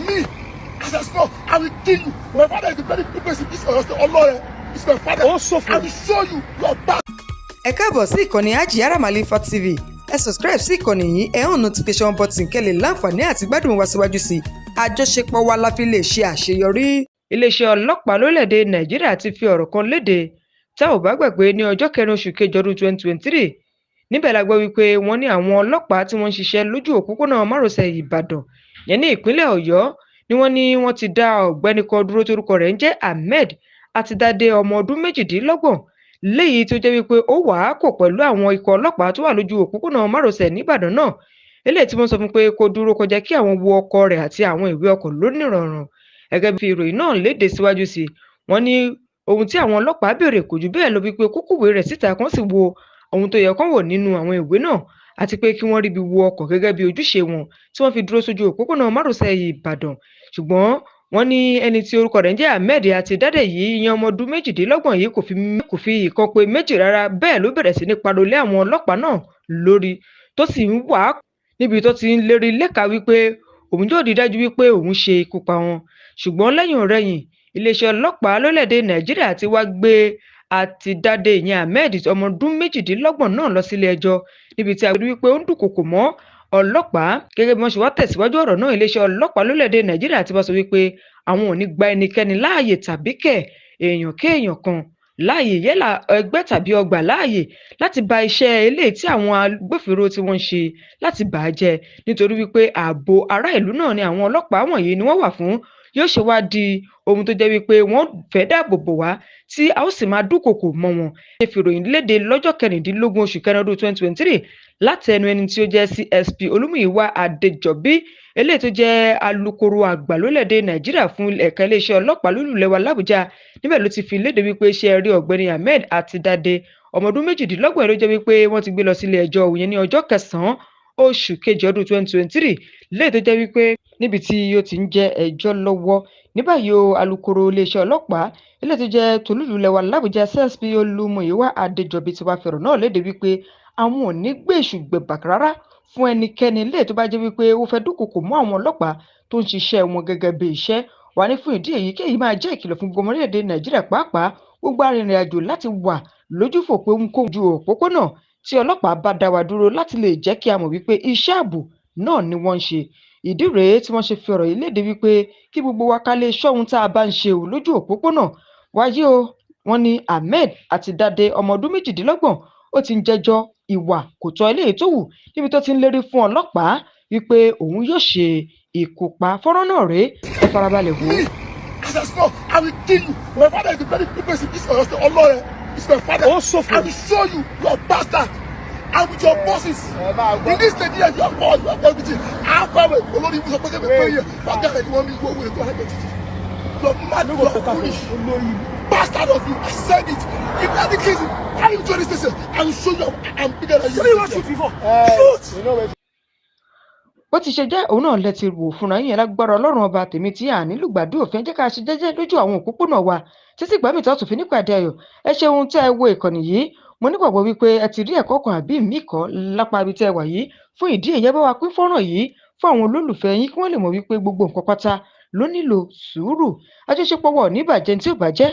Me, as I small, I will kill you. My father is the very big person in this Oyo State. Olore is my father. Ó ṣòfò. I will show you your back. Ẹ káàbọ̀ sí ìkànnì Hajiyara Malifa TV. Ẹ subscribe sí ìkànnì yìí, ẹ hàn notification button kẹ́ lè láǹfààní àti gbádùn wa síwájú sí i. Àjọṣepọ̀ wa la fi lè ṣe àṣeyọrí. Iléeṣẹ́ ọlọ́pàá lórílẹ̀‐èdè Nàìjíríà ti fi ọ̀rọ̀ kan léde. Tá ò bá gbàgbé, ní ọjọ́ kẹrin oṣù kejì ọdún 2023, níbẹ̀ la gbọ́ wípé wọ́n ní àwọn ọlọ́pàá tí wọ́n ń ṣiṣẹ́ lójú òpópónà márosẹ̀ Ìbàdàn yẹn ní ìpínlẹ̀ Ọ̀yọ́ ni wọ́n ní wọ́n ti dá ọ̀gbẹ́ni kan dúró torúkọ rẹ̀ ń jẹ́ Ahmed Àtidàdé, ọmọ ọdún 28, léyìí tó jẹ́ wípé ó wàá kò pẹ̀lú àwọn ikọ̀ ọlọ́pàá tó wà lójú òpópónà márosẹ̀ nìbàdàn náà, eléyìí tí wọ́n sọ fún pé kó dúró kọjá kí àwọn wo ọkọ̀ rẹ̀ àti àwọn ìwé ọkọ̀ lónìrànràn. Gẹ́gẹ́ bí ìròyìn náà léde síwájú sí i, wọ́n ní ohun tí àwọn ọlọ́pàá béèrè kò jù bẹ́ẹ̀ lọ, wípé kó kówèé rẹ̀ síta, kán sì wo ohun tó yẹ kán wò nínú àwọn ìwé náà, àti pé kí wọ́n ríbi wo ọkọ̀ gẹ́gẹ́ bí ojúṣe wọn tí wọ́n fi dúró sójú òpópónà márosẹ̀ Ìbàdàn. Ṣùgbọ́n wọ́n ní ẹni tí orúkọ rẹ̀ ń jẹ́ Ahmed Àtidàdé yìí, ìyẹn ọmọ ọdún 28 yìí, kò fi ìkan pé méjì rárá. Bẹ́ẹ̀ ló bẹ̀rẹ̀ sí ní pariwo lé àwọn ọlọ́pàá náà lórí, tó sì ń wà níbi tó ti ń lérí lẹ́ka wípé òun yóò rí dájú wípé òun ṣe ikú pa wọn. Ṣùgbọ́n lẹ́yìn ọ̀rẹyìn, iléeṣẹ́ ọlọ́pàá lórílẹ̀‐èdè Nàìjíríà ti wá gbé Àtidàdé, ìyẹn Ahmed, ọmọ ọdún 28 náà, lọ sílé ẹjọ́, níbi tí a rí wípé ó ń dúnkokò mọ́ ọlọ́pàá. Gẹ́gẹ́ bí wọ́n ṣe wá tẹ̀síwájú ọ̀rọ̀ náà, iléeṣẹ́ ọlọ́pàá lórílẹ̀‐èdè Nàìjíríà ti wá sọ wípé àwọn ò ní gba ẹnikẹ́ni láàyè tàbí kẹ̀ èèyàn kéèyàn kan láàyè, yálà ẹgbẹ́ tàbí ọgbà, láàyè láti ba iṣẹ́ eléyìí tí àwọn agbófinró tí wọ́n ń ṣe láti bà á jẹ́, nítorí wípé ààbò ará ìlú náà ni àwọn ọlọ́pàá wọ̀nyí ni wọ́n wà fún. Yóò ṣe wá di ohun tó jẹ́ wípé wọ́n fẹ́ dáàbò bò wá tí a ó sì máa dúnkokò mọ́ wọn? Ṣe fìròyìn léde lọ́jọ́ 16 oṣù kẹrin ọdún 2023 láti ẹnu ẹni tí ó jẹ́ CSP Olúmúyìwá Adéjọbí, eléyìí tó jẹ́ alūkkóró àgbà lórílẹ̀‐èdè Nàìjíríà fún ẹ̀ka iléeṣẹ́ ọlọ́pàá lólùlẹ̀ wa làbújá. Níbẹ̀ ló ti fi léde wípé ṣe é rí ọ̀gbẹ́ni Ahmed Àtidàdé, ọmọ ọdún 28, ló jẹ́ wípé wọ́n ti gbé lọ sílé ẹjọ́ ìyẹn ní ọjọ́ kẹsàn-án oṣù kejì ọdún 2023, léyìí tó jẹ́ wípé níbi tí ó ti ń jẹ́ ẹjọ́ lọ́wọ́ ní báyìí o. Alūkkóró iléeṣẹ́ ọlọ́pàá eléyìí tó jẹ́ tolúlùú lẹwa làbújá, CSP Olúmúyìwá Adéjọbí, ti wá fẹ̀rọ̀ náà léde wípé àwọn ò ní gbé èṣù gbẹ̀bà rárá fún ẹnikẹ́ni léyìí tó bá jẹ́ wípé ó fẹ́ dúnkokò mọ́ àwọn ọlọ́pàá tó ń ṣiṣẹ́ wọn gẹ́gẹ́ bí iṣẹ́ wà ní. Fún ìdí èyí, kéyìí máa jẹ́ ìkìlọ̀ fún gbogbo ọmọ orílẹ̀-èdè Nàìjíríà, pàápàá gbogbo arìnrìn-àjò, láti wà lójúfò pé ohunkóhun ju òpópónà tí ọlọ́pàá bá dá wa dúró, láti lè jẹ́ kí a mọ̀ wípé iṣẹ́ ààbò náà ni wọ́n ń ṣe. Ìdí rèé tí wọ́n ṣe fi ọ̀rọ̀ yìí léde wípé kí gbogbo wa ká lè ṣọ́ ohun tá a bá ń ṣe ò lójú òpópónà. Wáyé o, wọ́n ní Ahmed Àtidàdé, ọmọ ọdún 28, ó ti ń jẹ́jọ́ ìwà kò tọ́ eléyìí tó wù níbi tó ti ń lérí fún ọlọ́pàá wípé òun yóò ṣe ikú pa. Fọ́nrán náà rèé, ẹ farabalẹ̀ wò ó. Me, as I small, I will kill you. My father is the very big person in this Oyo State. Olore is my father. Ó ṣòfò. I will show you your bastard. And with your bosses. In this Nigeria, you have power, you have everything. I have power. Olórí ibùsọ̀ pé kébé pé yẹ. Ọ̀gá rẹ̀ ni wọ́n mi ìwé òwe tó hẹ́gbẹ̀ títì. You are mad, you are foolish. Bastard of you. I said it. If any case, carry me to the station. I will show you I'm bigger than you. Three one shoot before. Shoot. Bó ti ṣe jẹ́ òun náà lẹ ti wò fúnra yín. Lágbára Ọlọ́run Ọba, tèmi tí à nílùgbàdì òfin, jẹ́ ká ṣe jẹ́jẹ́ lójú àwọn òpópónà wa títí ìgbà mi tó tún fi nípàdé ayọ̀. Ẹ ṣeun tẹ́ ẹ wo ìkànnì yìí. Mo nígbàgbọ́ wípé ẹ ti rí ẹ̀kọ́ kan àbí mí kọ́ lápá ibi tẹ́ ẹ wà yìí. Fún ìdí èyí, ẹ bá wa pín fọ́nrán yìí fún àwọn olólùfẹ́ yín kí wọ́n lè mọ̀ wípé gbogbo nǹkan pátá ló nílò sùúrù. Àjọṣepọ̀ wọ̀ ní ìbàjẹ́ tí ò bàjẹ́.